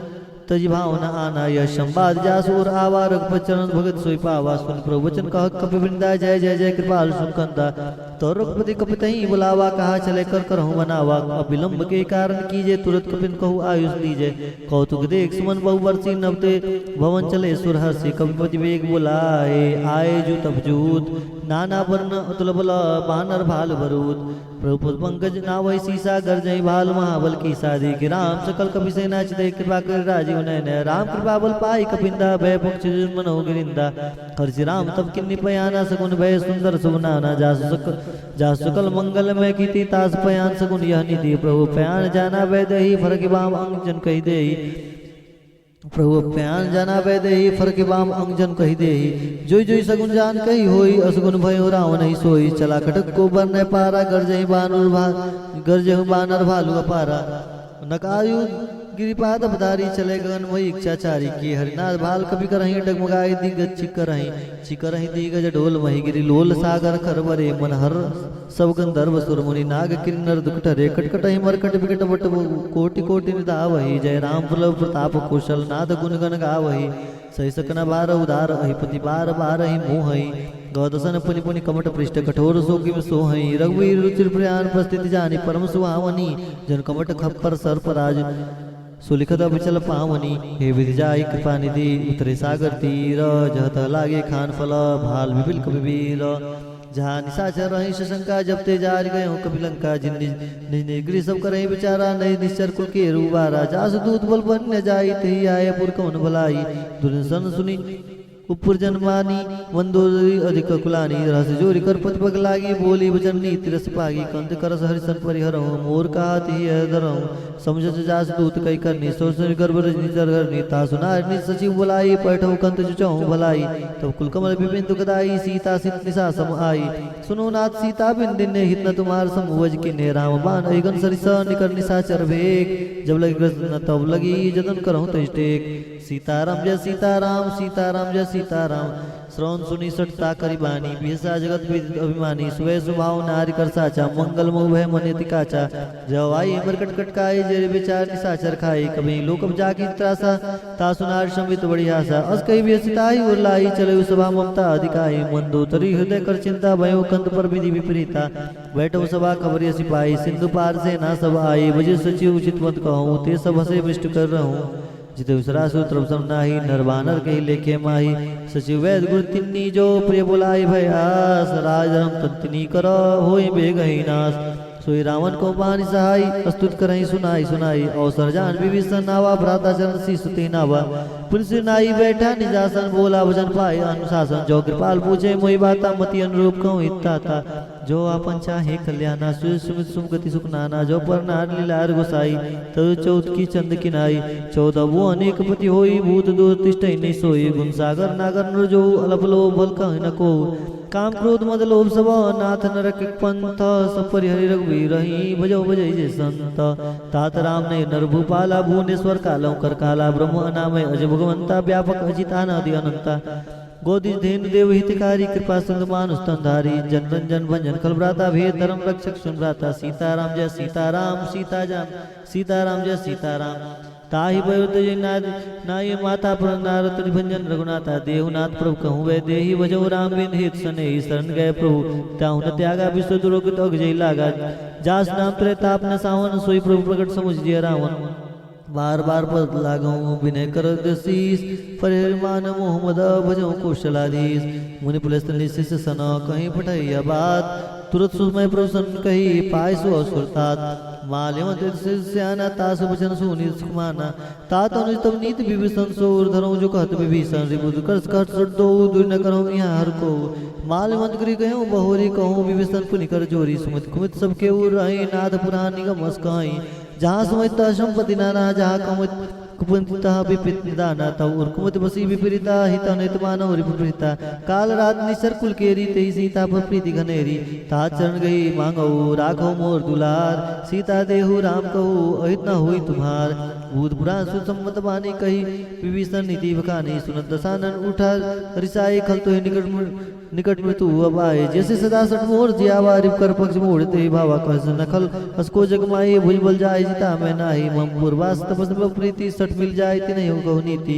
तजि भावना आना। यह संवाद जासु उर आवा, रघुपति चरण भगत सोई पावा। सुन प्रभु वचन कह कपि वृंदा, जय जय जय कृपाल सुकंदा। तो रघुपति कपि तहीं बुलावा, कहा चले कर करहु मनावा। अब विलंब के कारण कीजे, तुरत कपिन कहु आयुष दीजे। कौतुक देख सुमन बहु बरसी, नभ ते भवन चले सुर हरसी। कपिपति वेग बुलाए, आए जूत अभिजूत, नाना वर्ण अतुल बल, बानर भाल भरूत। प्रभु पद पंकज नावहि सीसा, गर्जहि भाल महाबल कीसा। देखि राम सकल कपि सेना, चितहि कृपा करि राजीव नयन। राम कृपा बल पाइ कपिंदा, भय पक्ष जन मनहु गिरिंदा। हर्षि राम तब किन्नी पयाना, सगुन भय सुंदर सुभ नाना। जासु सक-, जासु सकल मंगल मय कीति, तासु पयान सगुन यह नीति। प्रभु पयान जाना वैदेही, फरकि बाम अंग जन कहि देई। प्रभु पयान जाना वैदेही, फरकि बाम अंग जन कहि देई। जोई जोई सगुन जान कहि होई, असगुन भयो रावनहि सोई। चला खटक को बरनय पारा, गर्जहि बानर भा-, गर्जहु बानर भालु अपारा। नकायु गिरिपाद अवतारी, चले गगन मोहि इच्छाचारी। केहि हरिनाद भाल कपि करहीं, डगमगाइ दिग्गज चिकरहीं। चिकरहीं दिग्गज डोल महि गिरि लोल सागर खरबरे। मन हर सब गंधर्व सुर मुनि नाग किन्नर दुख टरे। कटकटहि मरकट बिकट बट कोटि कोटि निदावहि। जय राम प्रभु प्रताप कौशल नाद गुन गन गावहि। सहि सकन बार उदार अहिपति बार बारहि मोहहि। गौ दसन पुनि पुनि कमट पृष्ठ कठोर सो किम सोहहि। रघुवीर रुचिर प्रयान प्रस्तुति जानि परम सुहावनि। जन कमट खप्पर सर्प राज सुलिखत अविचल पावनि। हे विधि जाहि कृपा निधि उतरे सागर तीर। जहत लागे खान फल भाल विपिल कपि वीर। जहाँ निशाचर रही सशंका जब ते जारि गयो कपि लंका। जिन निज निज निज गृह सब करहि विचारा नहीं निश्चर कुल केहू उबारा। जासु दूत बल बन न जाई तेहि आए पुर कवन भलाई। दुर्जन सुनि उपुर जन मानी, मंदोदरी अधिक कुलानी। रस जोरि कर पति पग लागी, बोली वचन नीति रस पागी। कंत करस हरि सन परिहरहु, मोर कहा तिहि यह धरहु। समुझत जासु दूत कहि करनी, सोचि गर्भ रजनी चर करनी। तासु नारि निज सचिव बुलाई, पैठहु कंत जुचहु भलाई। तब कुल कमल विपिन दुखदाई, सीता सित निशा सम आई। सुनो नाथ सीता बिन दिन्ने, हित न तुम्हार सम उपज कीन्हे। राम बाण अहिगन सरिस, निकर निशाचर भेग। जब लगी ग्रस न तब लगी, जतन करहु तज टेक। सीताराम जय सीताराम, सीताराम जय सीताराम। श्रवण सुनि सठता करि बानी, बिहसा जगत विदित अभिमानी। सुभय सुभाव नारि कर साचा, मंगल मउ भय मन अति काचा। जव आई मरकट कटकाई, जरि विचार निशाचर खाई। कबहीं लोक जाकी त्रासा, तासु नारि संवित बड़ी आसा। अस कहि बिहसि ताहि उर लाइ, चलेउ सभा ममता अधिकाई। मंदोदरी हृदय कर चिंता, भयो कंत पर विधि विपरीता। बैठउ सभा खबरि असि पाई, सिंधु पार सेना सब आई। बजि सचिव चितवंत कहउँ, ते सब हँसे मिष्ट कर रहउँ। जितेउ सरासुर त्रप सम नाही, नर बानर केहि लेखे माही। सचिव वैद गुर तिन्नी जो, प्रिय बोलाइ भय आस। राज धर्म तन तिन्ही कर, होई बेगहि नास। सोई रावण को बानि सहाई, अस्तुत करहि सुनाई सुनाई। अवसर जान विभीषण आवा, भ्राता चरण शीस तिहि नावा। पुनि सिर नाई बैठा निजासन, बोला वचन पाए अनुशासन। जो कृपाल पूछे मोहि बाता, मति अनुरूप कहूँ हित ताता। जो आपन चाहे कल्याणा, सुर सुमित सुम गति सुख नाना। जो पर नार लीलार गोसाई, तजु चौथ की चंद किनाई। चौदह वो अनेक पति होई, भूत दूर तिष्ठई नहीं सोई। गुण सागर नागर नर जो, अलप लोभ बल कहि न को। काम क्रोध मद लोभ सब, नाथ नरक पंथ। सब परिहरि रघुवीर ही, भजउ भजइ जे संत। तात राम ने नर भूपाला, भुवनेश्वर कालउ कर काला। ब्रह्म अनामय अज भगवंता, व्यापक अजित अनादि अनंता। गोदीज धेनु देव हितकारी कृपा सिंधु मानुष तन धारी। जन रंजन भंजन खल भ्राता भेद धर्म रक्षक सुन भ्राता। सीताराम जय सीताराम सीता जान सीताराम जय सीताराम। ताहि भयो तजै नाद नाई माता पर नारद भंजन रघुनाथा। देहु नाथ प्रभु कहूँ वै देहि भजहु राम बिन हित सनेहि। शरण गए प्रभु त्याहु न त्यागा विश्व दुरोगत अग जै लागा। जास नाम त्रै ताप न सावन सोई प्रभु प्रगट समुझ जिया रावन। बार बार पद लागहु बिनय कर शीस। परिहरि मान मोह मद भजहु कौशलाधीश। मुनि पुलस्त निशिष सन कहीं पठैया बात। तुरत सुमय प्रभु सन कही पाय सो असुर तात। माल्यवंत सियाना तासु वचन सुनि सुख माना। तात अनुज तब नीत विभीषण सो उर धरहु जो कहत विभीषण। रिपु दुर्कर्ष कहत सट दो दूर न करहु यहाँ हर को। माल्यवंत गृह गयो बहुरी कहूँ विभीषण पुनि कर जोरी। सुमित कुमित सबके उर रही नाथ पुराण निगम अस कहीं। जहाँ सुमित तह संपत्ति नाना जहाँ कुमित कुपंत तह विपित निदाना। तब उर कुमित बसी विपरीता हित अनित मानव रिपु प्रीता। काल रात निसर कुल केरी तेहि सीता पर प्रीति घनेरी। तात चरण गई मांगो राखो मोर दुलार। सीता देहु राम कहू अहित न होई तुम्हार। भूत पुराण सुसम्मत बानी कही विभीषण नीति बखानी। सुनत दशानन उठा रिसाई खल तो निकट मृ- निकट मृत्यु अब आए। जैसे सदा सठ मोर जियावा रिप कर पक्ष मोड़ तेहि भावा। कह नखल असको जग माई भुज बल जाए जिता मैं नाही। मम पुरवास तपस प्रीति सठ मिल जाए तिनहि हो कहु नीति।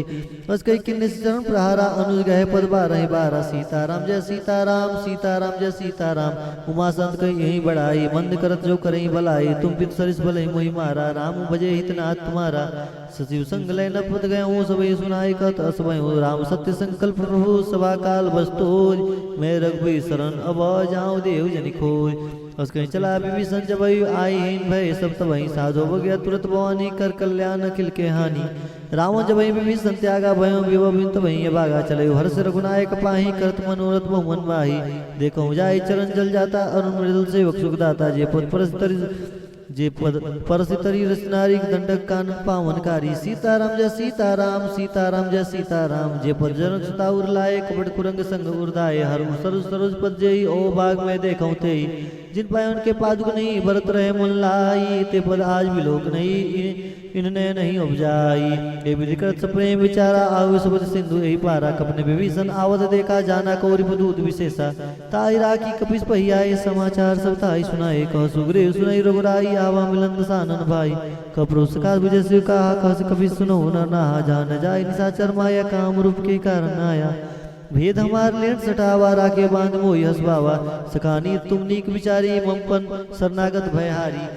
अस कही किन्ने से चरण प्रहारा अनुज गहे पद बारह बारह। सीताराम जय सीताराम सीताराम जय सीताराम। उमा संत कही यही बड़ाई मंद करत जो करई भलाई। तुम पित सरिस भलई मोहि मारा राम भजे हित नाथ तुम्हारा। सचिव संग लय नपत गए हूँ सबई सुनाई कत अस भय हूँ। राम सत्य संकल्प प्रभु सभा काल बस तोज। मैं रघुबीर शरण अब जाऊँ देव जनि खोज। अस कहीं चला विभीषण जबई आई हीन भय सब तबई। साधो बग्या तुरत भवानी कर कल्याण अखिल के हानि। रावण जबई विभीषण त्यागा भयो विभव बिन तबई अभागा। चले हर्ष रघुनायक पाही करत मनोरथ बहुमन माही। देखो जाय चरण जल जाता अरुण मृदुल सेवक सुखदाता। जे पद परस तरि जे पद परस तरि रस नारी दंडक कानन पावन कारी। सीताराम जय सीताराम सीताराम जय सीताराम। जे पद जनक सुता उर लाए कपट कुरंग संग उर धाए। हर उर सरोज सरोज पद जेई ओ बाग में देखौं तेई। जिन पाए उनके पादुक नहीं भरत रहे मन लाई। ते पद आज भी लोक नहीं इ- इनने नहीं उपजाई। ये विधि करत सप्रेम विचारा आवे सुबद सिंधु यही पारा। कपने विभीषण आवत देखा जाना कौरिप दूत विशेषा। ताहि राखी कपिस पहियाए समाचार सब ताहि सुनाए। कह सुग्रीव सुनई रघुराई आवा मिलन दशानन भाई। कह प्रभु सकाश विजय शिव कहा कह से कपिस सुनो न नहा। जान जाय निशाचर माया काम रूप के कारण आया। भेद हमार लेन सटावा राखे बांध मोहि हँसवावा। सखानी तुम नीक विचारी मम पन शरणागत भयहारी।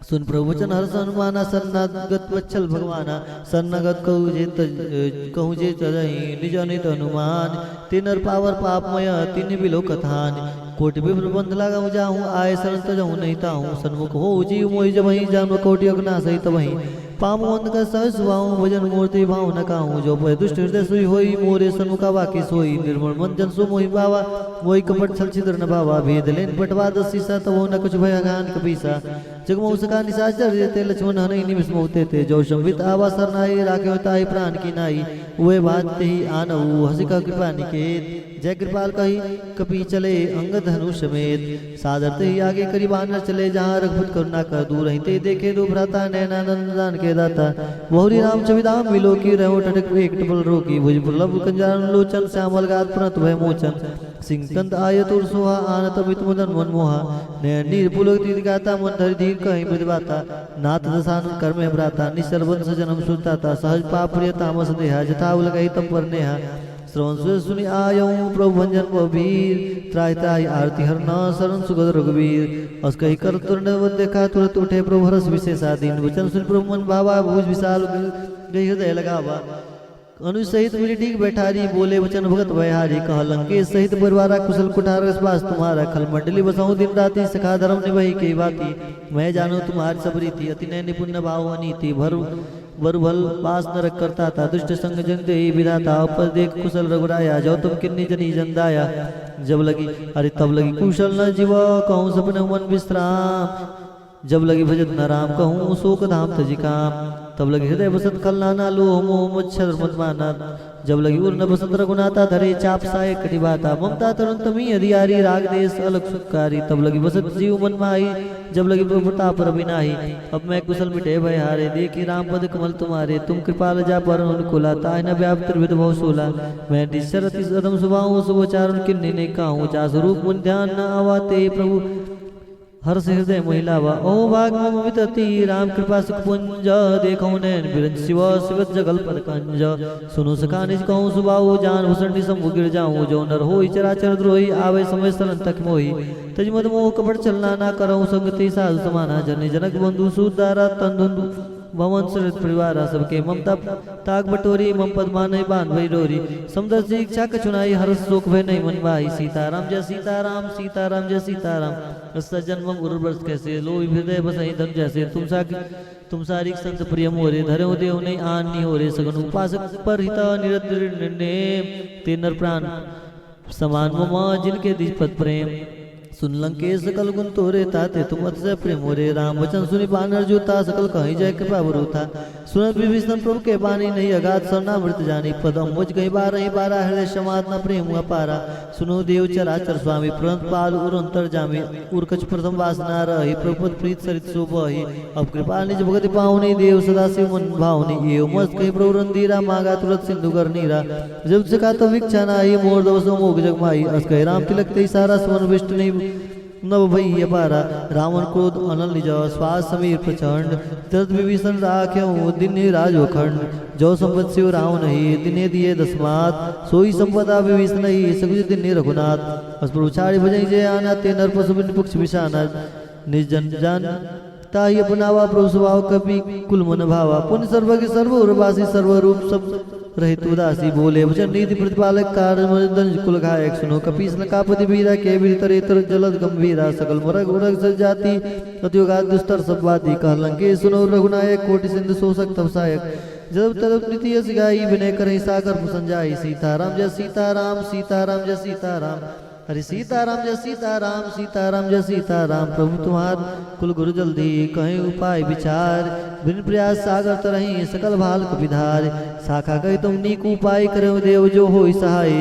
सुन प्रभु वचन हर्ष हनुमाना शरणागत वत्सल भगवाना। शरणागत कहु जे तज कहु जे तजहि निज अनित हनुमान। ते नर पावर पापमय तिन्हि बिलो कथान। कोटि विप्र बंध लागहु जाहु आए शरण तजहु नहीं ताहु। सन्मुख होउ जीव मोहि जबहि जन्म कोटि अघ नासहि तबहि। पामु अंत कर सहज सुभाहु भजन मूर्ति भाव न काहु। जो पय दुष्ट हृदय सोई होई मोरे सन्मुख आवा के सोई। निर्मल मन जन सो मोहि पावा मोहि कपट छल छिद्र न भावा। भेद लेन पटवा दस सीसा तबहु न कछु भय अघान कपीसा। जग महु सका निशाचर जेते लक्ष्मण हनई निमिष महु तेते। जो संबित आवा सरनाई राखे ताहि प्राण की नाई। उहे बात तेहि आनहु हँसि कह कृपा निकेत। जय कृपाल कहि कपि चले अंगद हनु समेत। सादर तेहि आगे करि बानर चले जहाँ रघुपति करुणा कर। दूरहिं ते देखे दो भ्राता नैना नंद दानके दाता। बहुरी राम छवि धाम बिलोकी रहो ठठक एक टपल रोकी। भुज प्रलभ कंजान लोचन श्यामल गात प्रणत भय मोचन। सिंह कंद आयत उर सोहा आनत अमित मदन मन मोहा। नयन नीर पुलक दीद गाता मन धरि धीर कहीं विधि बाता। नाथ दशानन कर्मे भ्राता निश्चल वंश जन्म सुरताता। सहज पाप प्रिय तामस देहा जथा उलगहि तम पर नेहा। श्रवण सुय सुनि आयउ प्रभु भंजन को भीर। त्राहि त्राहि आरती हरना शरण सुगत रघुबीर। अस कहि कर तुरंत देखा तुरत उठे प्रभु हरष विशेषा। दीन वचन सुनि प्रभु मन भावा भुज विशाल गहि हृदय लगावा। अनुज सहित मिलि टीक बैठारी बोले वचन भगत भयहारी। कह लंकेश सहित परिवारा कुशल कुठार रस बास तुम्हारा। खल मंडली बसहु दिन राति सखा धर्म निभई के बाती। मैं जानउ तुम्हारी सब रीति अति नय निपुण न भाव अनीति। भर वर भल बास नरक करताता। दुष्ट संग जन देहि विधाता। अपर देख कुशल रघुराया। जो तुम किन्नी जनी जन दाया। जब लगी अरे तब लगी कुशल न जीवा कहूँ सपने मन विश्राम। जब लगी भजत न राम कहूँ शोक धाम तजि काम। तब लगी हृदय बसत खल नाना, लोह मोह मच्छर मद माना। जब लगी उर न बसत रघुनाथा, धरे चाप साय कटि बाता। ममता तरुण तमी अधियारी, राग देश अलग सुखकारी। तब लगी बसत जीव मन माही, जब लगी प्रभु प्रताप रवि नाही। अब मैं कुशल मिटे भय हारे, देखि राम पद कमल तुम्हारे। तुम कृपाल जा पर अनुकूला, ताहि न व्याप त्रिविध भव सोला। मैं निश्चर अति अधम सुभाऊं, शुभ उच्चारण किन्हीं नहीं काहूं। जा स्वरूप मुनि ध्यान न आवा, ते प्रभु हर्ष हृदय मोहि लावा। ओ भाग मम अमित अति, राम कृपा सुख पुंज। देखहु नयन बिरंज शिव, शिवत जगल पद कंज। सुनु सखा निज कहूं सुभाऊ, जान भूषण निशंभु गिर जाऊं। जो नर होई चराचर द्रोही, आवे समय शरण तक मोही। तज मद मोह कपट छल नाना, करहु संगति साधु समाना। जन जनक बंधु सूत दारा, तन धुंधु भवन सहित परिवारा। सबके ममता ताक बटोरी, मम पद मानहि बांध भई डोरी। समदर्शी इच्छा कछु नाही, हर्ष शोक भय नहीं मन माही। सीताराम जय सीताराम, सीताराम जय सीताराम। अस सज्जन मम उर बरस कैसे, लोभी हृदय बसहि धन जैसे। तुम सा, तुम सारिक संत प्रिय मोरे, धरहु देव नहीं आन निहोरे। सगुन उपासक पर हित निरत निर्णय, ते नर प्राण समान मम जिनके दिज पद प्रेम। सुन लंकेश सकल गुन तोरे, ताते तुम अतिशय प्रेम मोरे। राम वचन सुनि बानर जो ता, सकल कहि जय कृपा बरु था। सुनत विभीषण प्रभु के बानी, नहीं अगाध सरनामृत जानी। पद अम्बुज कहि बारहि बारा, हृदय समात न प्रेम अपारा। सुनो देव चराचर स्वामी, प्रणत पाद उर अंतर्जामी। उर कछ प्रथम वासना रही, प्रभु पद प्रीत सरित शोभहि। अब कृपा निज भगति पावनी, देव सदा शिव मन भावनी। एव मस्त कहि प्रभु रणधीरा, मागा तुरत सिंधु गर नीरा। जब सका तब इच्छा नाही, मोर दवस अमोघ जग माही। अस कहि राम तिलक तहि सारा, सुमन विष्ट नहीं नभ भई अपारा। रावण क्रोध अनल निज, श्वास समीर प्रचंड। दशरथ विभीषण राख्यहु, दीन्हे राज अखंड। जो संपत शिव रावण ही, दीन्हे दिए दस मात। सोई संपदा विभीषण ही, सकुच दीन्हे रघुनाथ। अस प्रभु छाड़ि भजई जे आना, ते नर पशु बिन पक्ष बिसाना। निज जन जान ताहि अपनावा, प्रभु स्वभाव कपि कुल मन भावा। पुनि सर्वज्ञ सर्व उरवासी, सर्व रूप सब रहित उदासी। बोले वचन नीति प्रतिपालक, कारण मर्दन कुल घायक। सुनो कपीस लंकापति वीरा, के विधि तरे तर जलद गंभीरा। सकल मरग उरग सर जाति, अति अगाध दुस्तर सब बाति। कह लंकेश सुनो रघुनायक, कोटि सिंधु सोसक तव सहायक। जब तलब नीति यस गाई, विनय करहि सागर भूषण जाई। सीताराम जय सीताराम, सीताराम जय सीताराम। हरि सीताराम जय सीताराम, सीताराम जय सीताराम। प्रभु तुम्हार कुल गुरु जल्दी, कहें उपाय विचार। बिन प्रयास सागर तरही, सकल भाल कपि धार। साखा कहि तुम नीक उपाय, करेउ देव जो होई सहाय।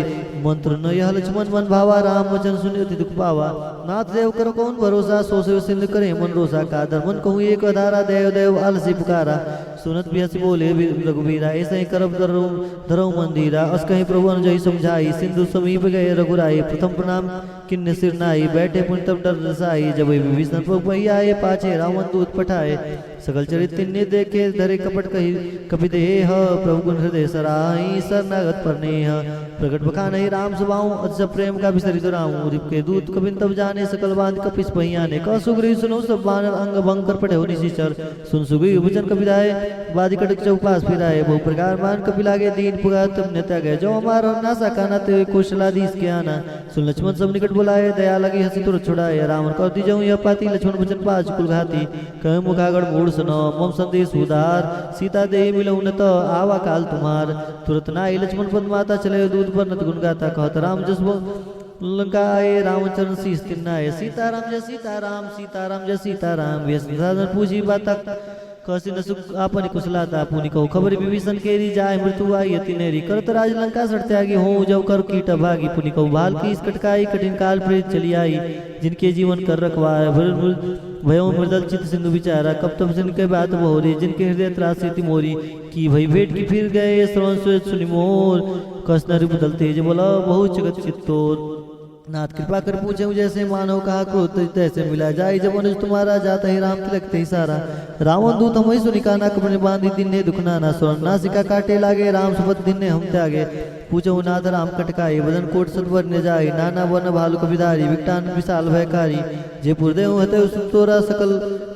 मंत्र न यह लक्ष्मण मन भावा, राम वचन सुनि अति दुख पावा। नाथ देव करो कौन भरोसा, सो सेव सिंधु करे मन रोसा। कादर मन कहूँ एक अधारा, देव देव आलसी पुकारा। सुनत बिहसि बोले वि-, रघुबीरा, ऐसे ही करब धरहु, धरहु मन धीरा। अस कहि प्रभु अन जहि समझाई, सिंधु समीप गए रघुराई। प्रथम प्रणाम किन्ने सिर नाई, बैठे पुनि तब डर रसाई। जब विभीषण प्रभु पही आए, पाछे रावण दूत पठाए। सकल चरित तिन्ने देखे, धरे कपट कहि कपि देह। प्रभु गुण हृदय सराही, शरणागत पर नेह। प्रगट बखानहि राम सुभाऊ, अतिशय प्रेम कहा बिसरि दुराऊ। रिप के दूत कपिन तब जाने, सकल बांध कपिस पही आने। कह सुग्रीव सुनो सब बानर, अंग भंग कर पठेउ निशिचर। सुन सुग्रीव वचन कपि धाय, बाँधि कटक चौपास फिराए। बहु प्रकार बान कपि लागे, दीन पुकार तब न त्यागे। जो हमार नासा काना, ते कौशलाधीश के आना। सुन लक्ष्मण सब निकट बुलाए, दया लगी हँसि तुरत छुड़ाए। रावण कह दीजहु यह पाती, लक्ष्मण वचन पाछ कुल घाती। कहे मुखागण मूढ़ सुनो, मम संदेश उदार। सीता देहि मिलहु न तव, आवा काल तुम्हार। तुरत नाई लक्ष्मण पद माता, चले दूत बरनत गुण गाथा। कहत राम जस बो लंका आए, राम चरण शीश तिन्नाए। सीताराम जय सीताराम, सीताराम जय सीताराम। व्यसन साधन पूछी बाता, कहसि न सुख आपनि कुशलाता। पुनि कहु खबरि विभीषण केरी, जाहि मृत्यु आई अति नेरी। करत राज लंका सठ त्यागी, होउ जव कर कीट अभागी। पुनि कहु भाल कीस कटकाई, कठिन काल प्रेत चली आई। जिनके जीवन कर रखवारा, भय-, भयउ मृदल चित सिंधु बिचारा। कपि तब जिनके बात बहुरी, जिनके हृदय त्रास इति मोरी। की भई भेंट की फिर गए, श्रवण सुरत सुनि मोर। कस नरि बदल तेज बल, बहु जगत चित्तोर। नाथ कृपा कर पूछेउ जैसे, मानव कहा क्रोध तज तैसे मिला। जाई जब अनुज तुम्हारा, जात ही राम तिलक तही सारा। रावण दूत हमहि सुनि काना, कपिन बाँधि दीन्हे दुख नाना। श्रवण नासिका काटे लागे, राम सुपथ दीन्हे हम त्यागे। पूछेउ नाथ राम कटकाई, बदन कोट सत बरन जाई। नाना बरन भालु कपिधारी, विकटान विशाल भयकारी। जे पुर देउ हते सुत तोरा, सकल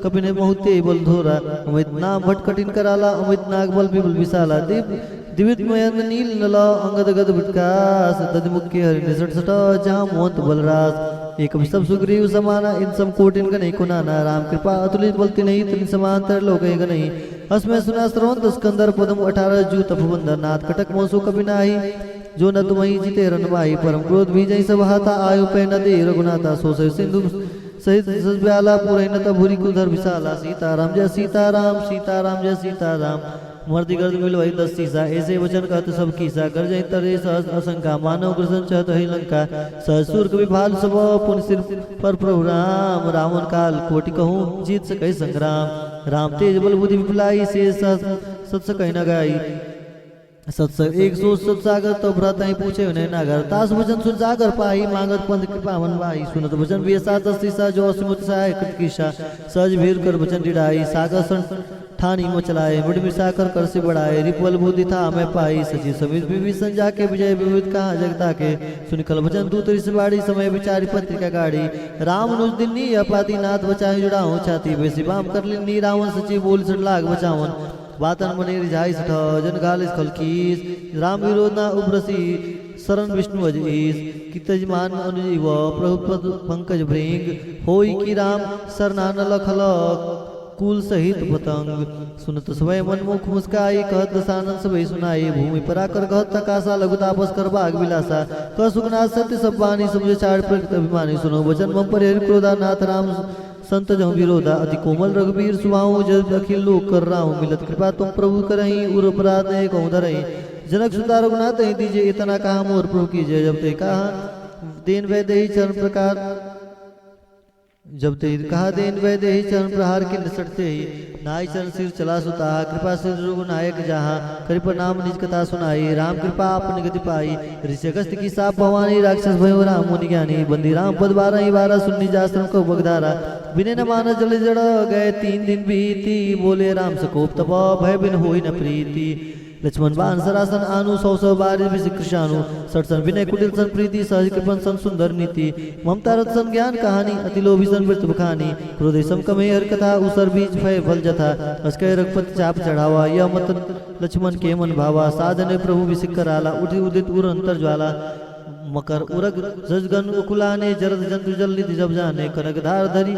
कपिन बहुते बल धोरा। अमित नाम भट कठिन कराला, अमित नाग बल विपुल विशाला। दिव-, दिवित मयंद नील नला, अंगद गद विकास। दधि मुख के हरि निसट सटा, जामवंत बलरास। एक सब सुग्रीव समाना, इन सम कोटिन गने को नाना। राम कृपा अतुलित बल तिनही, तिन समान तर लोक गनही। असमय सुना श्रवण दस कंदर, पदम अठारह जू तप बंदर। नाथ कटक मोसो कपि नाही, जो न तुम्हहि जिते रन माही। परम क्रोध भीजहि सब हाथा, आयो पै न दे रघुनाथा। सो सहित सिंधु सहित सज ब्याला पूरहिन तब भूरि कुल धर विशाला। सीताराम जय सीताराम, सीताराम जय सीताराम। मर्दि गर्द मिलवइ दस सीसा, ऐसे वचन कहत सब कीसा। गरजइ तरे सहस असंका, मानव ग्रसन चहत हरि लंका। सहस सूर कपि भाल सब पुनि सिर पर प्रभु राम। रावण काल कोटि कहूँ जीत सकइ संग्राम। राम तेज बल बुद्धि विपुलाई, से सहस सत सकइ न गाई। सत स-, एक सौ सत सागर तब भ्रातहि पूछे उन्हें नागर। तास वचन सुन सागर पाई, मांगत पंथ कृपा मन पाई। सुनत वचन वियसा दस सीसा, जो असीम उत्साह कृत कीसा। सहज भीर कर वचन डिड़ाई, सागर सन ठानी मचलाए। मृड मिसा कर कर से बढ़ाए, रिपु बल बुद्धि था हमें पाई। सचिव समेत विभीषण जाके विजय विविध कहा जगता के। सुनि खल वचन दूत रिस बाड़ी, समय विचारी पत्रिका गाड़ी। राम अनुज दिन्नी यह पाती, नाथ बचाए जुड़ाहु छाती। बेसी बाम कर लिन्नी रावण, सचिव बोल सट लाग बचावन। बातन मनि रिझाई सठ, जन घाल स्खल कीस। राम विरोध ना उबरसी, शरण विष्णु अज ईस। कि तजमान अनुज इव, प्रभु पद पंकज भृंग। होई कि राम सरना न लखल, कुल सहित पतंग। सुनत सबै मन मुख मुस्काई, कहत दसानन सबै सुनाई। भूमि पराकर कहत तकासा, लघु तापस कर बाग विलासा। कह सुखनाथ सत्य सब बानी, समुझ छाड़ प्रकृत अभिमानी। सुनो वचन मम परिहरि क्रोधा, नाथ राम संत जहु विरोधा। अति कोमल रघुबीर सुभाउ, जस अखिल लोक कर राहु। मिलत कृपा तुम प्रभु करही, उर अपराध नहीं कहूँ धरही। जनक सुता रघुनाथ ही दीजे, इतना कहा मोर प्रभु कीजे। जब ते कहा देन वैदेही चरण प्रकार, जब ते कहा देन वैदेही चरण प्रहार, किन सटते ही नाई चरण सिर चला सुता। कृपा सिर रघुनायक जहाँ, करि प्रणाम निज कथा सुनाई। राम कृपा आपन गति पाई। ऋषि अगस्त की साप भवानी, राक्षस भयो राम मुनि ज्ञानी। बंदी राम पद बारह ही बारह, सुन्नी जासरम को बगधारा। बिने न मानस जल जड़ गए तीन दिन बीती, बोले राम सकोप तप भय बिन होई न प्रीति। लक्ष्मण बाण सरासन आनु, सौ सौ बार विष कृषाणु। सठ सन विनय कुटिल सन प्रीति, सहज कृपण सन सुंदर नीति। ममता रत सन ज्ञान कहानी, अति लोभी सन वृत्त बखानी। क्रोध सम कमे हर कथा, उसर बीच भय फल जथा। अस कह रघुपति चाप चढ़ावा, यह मत लक्ष्मण के मन भावा। साधन प्रभु विसिक कराला, उठि उदित उर अंतर ज्वाला। मकर उरग जजगन उकुलाने, जरद जंतु जल निधि जब जाने। कनक धार धरि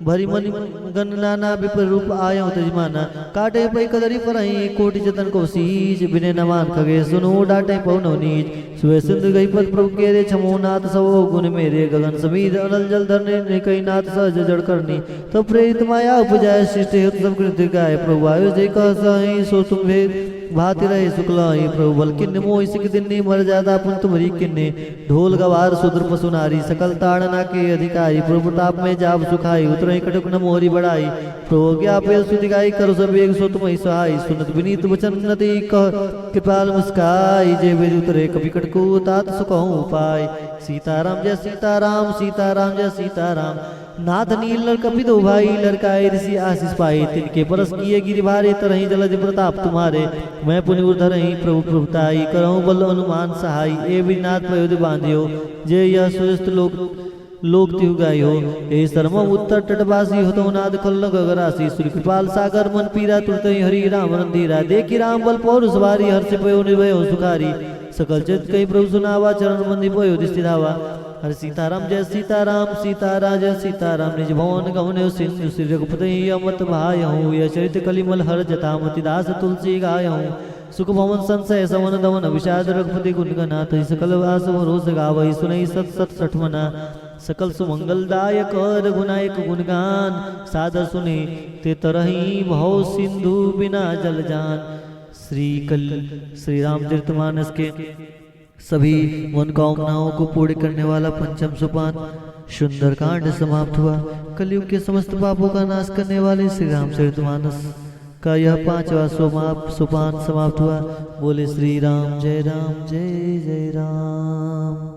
भरि मनि गन नाना, विपर रूप आयउ तजमाना। काटे पै कदरी परहीं, कोटि जतन को सीज। बिने नमान खगे सुनु, डाटे पउ नव नीज। सुए सिंधु गही पद प्रभु केरे, छमो नाथ सवो गुन मेरे। गगन समीर अनल जल धरने, निकई नाथ सहज जड़ करनी। तब प्रेरित माया उपजाय, सृष्टि हेतु सब कृत गाय। प्रभु आयो जे कह सही, सो तुम भेद भाति रहे सुख लाही। प्रभु बल किन्ने मोहि सिख दिन्नी, मर जादा पुन तुम्हरी किन्ने। ढोल गवार शूद्र पशु नारी, सकल ताड़ना के अधिकारी। प्रभु प्रताप में जाब सुखाई, उतरही कटक न मोहरी बढ़ाई। प्रभु आज्ञा पे सुधि गाई, करो सब एक सो तुम्हरी सहाई। सुनत विनीत वचन नति कह कृपाल मुस्काई, जे वेद उतरे कपि कटकु तात सुखहु उपाय। सीताराम जय सीताराम, सीताराम जय सीताराम। नाथ नील नर कपि दो भाई, लरकाए ऋषि आशीष पाई। तिनके परस किए गिरि भारे, तरही जलधि प्रताप तुम्हारे। मैं पुनि उर धरही प्रभु प्रभुताई, करहु बल अनुमान सहाई। ए विधि नाथ पयोधि बांधियो, जे यह सुयस्त लोक, लोक तिहु गायो। ए सरमम उत्तर तटवासी, होतहु नाद खल नग अगरासी। सूर्य कृपाल सागर मन पीरा, तुरतहि हरि राम रंधीरा। देखि राम बल पौरुष भारी, हर्षि पयो निर्भयो सुखारी। सकल जगत कहि प्रभु सुनावा, चरण बंदी पयो दृष्टि धावा। हरि सीताराम जय सीताराम, सीताराम जय सीताराम। निज भवन गहने सिंधु श्री रघुपति अमत भायहु। यह चरित कलिमल हर जथा मति दास तुलसी गायहु। सुख भवन संसय सवन दवन विषाद रघुपति गुण गना। तहि सकल वास भरोस गावहि सुनहि सत सत सठ मना। सकल सुमंगल दायक रघुनायक गुणगान सादर सुने ते तरही भव सिंधु बिना जल जान। श्री कल-, श्री रामचरितमानस के सभी मनोकामनाओं को पूर्ण करने वाला पंचम सोपान सुंदरकांड समाप्त हुआ। कलयुग के समस्त पापों का नाश करने वाले श्री रामचरितमानस का यह पांचवा सोमा-, सोपान समाप्त हुआ। बोले श्री राम जय राम जय जय राम।